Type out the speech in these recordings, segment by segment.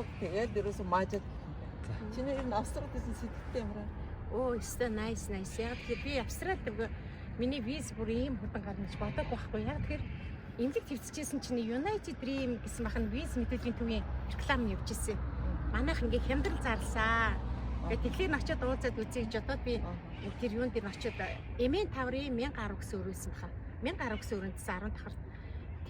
Йоо, тэгээд ерөөсө маажаад. Чиний энэ Австралид гэсэн сэтгэлтэй ямар аа? Оо, өстой nice nice. Яг тэгэхээр би Австралид нөгөө миний виз бүр ийм хурдан гарна гэж бодоагүй байхгүй. Яг тэгэхээр эмнэлэг твцчихсэн чинь United Dream гэсэн бахан виз мэдүүлгийн төвийн реклам явж ирсэн. Манайх ингээ хямдрал зарлсаа. Тэгээд тэгэхээр очиод уулзаад үзье гэж бодоод би тэр юун дээр очиод эмийн таврын 1000 гаруй гэсэн өрөөсөн баха. 1000 гаруй гэсэн өрөөндсөн 10 давхар.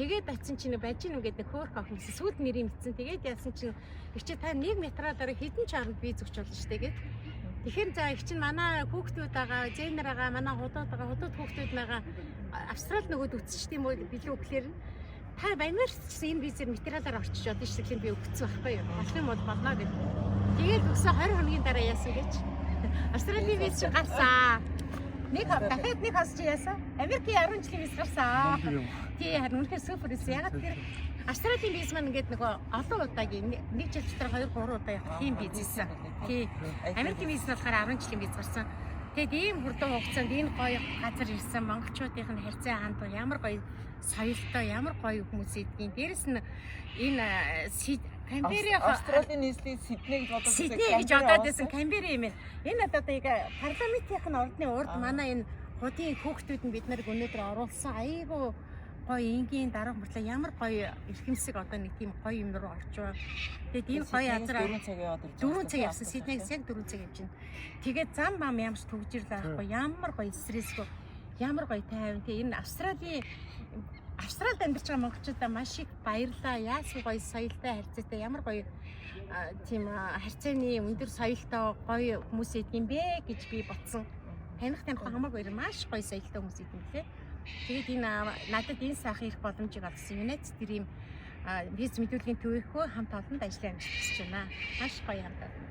Тэгээд очисон чинь бажин үгээд нэг хөөх охин гэсэн сүйд нэрийг мэдсэн. Тэгээд яасан чинь их чи та 1 метраар хэдэн ч оронд виз өгч болно штэ гээд. Тэгэхээр за их чинь манай хүүхдүүд байгаа, зээнэр байгаа, манай худууд байгаа, худууд хүүхдүүд байгаа. Австрал нөгөөд үтсчихдээ юм уу билүү гэхлээр нь та Америкт ч гэсэн энэ визээр материалаар орчиж одоо шүү дээ би өгцөн байхгүй юу? Болох юм бол болно гэд. Тэгээд өгсөн 20 хоногийн дараа яасан гэж. Австралийн виз чи гарсан. Нэг дахиад нэг хос чи яасан? Америкийн 10 жилийн виз гарсан. Тий, харин үнэхээр супер байсан. Ягаад тэгэхээр Австралийн виз маань ингээд нөгөө олон удаагийн нэг жил дотор 2 3 удаа явах тийм виз байсан. Тий. Америкийн виз нь болохоор 10 жилийн виз гарсан. Тэгээд ийм хурдан хугацаанд энэ гоё газар ирсэн монголчуудын нь харьцаа хандвал ямар гоё соёлтой, ямар гоё хүмүүс идэгин. Дээрэс нь энэ Камбери Австралийн нийслэлийг Сидней гэж бодоод Сидней гэж бодоод байсан, Камбери юм байна. Энэ одоо яг парламентын нь ордны урд манай энэ худын хүүхдүүд нь бид нарыг өнөөдөр оруулсан. Айгу гоё энгийн дарга мөртлөө ямар гоё эрхэмсэг одоо нэг тийм гоё юм руу орчвоо. Тэгээд энэ гоё газар 4 цаг яваад ирж 4 цаг явсан. Сиднейгс яг 4 цаг явж байна. Тэгээд зам мам ямарч төгжрлээ байхгүй. Ямар гоё стрессгүй. Ямар гоё тайван. Тэгээ энэ Австралийн Австралид амьдарч байгаа монголчуудаа маш их баярлалаа. Яасан гоё соёлтой харьцаатай ямар гоё тийм харьцааны өндөр соёлтой гоё хүмүүс идэм бэ гэж би бодсон. Таних таних хамаагүй маш гоё соёлтой хүмүүс идэм лээ. Тэгээд энэ надад энэ сайхан ирэх боломжийг олгосон United Dream виз мэдүүлгийн төвийнхөө хамт олонд ажлын амжилт хүсэж байна. Маш гоё хамт олон.